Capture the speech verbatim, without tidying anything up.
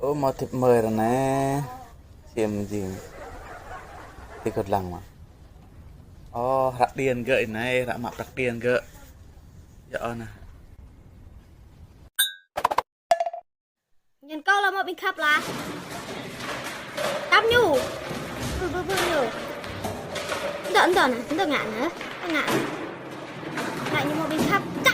Ơ, mâo thĭp mơi ară anei. Čiêm jing. Ti kơ dlăng mă. Ơ, hră điền gơ̆ anei, hră mă prăk điền gơ̆. Yơh anei. Ñăn kâo lŏ mâo ƀĭng khăp lah. Tăm ñu. Bơ, bơ, bơ ñu. Ndŏ, ndŏ anei, ndŏ ngă anei, ngă anei. Ngă ñu mâo ƀĭng khăp, čă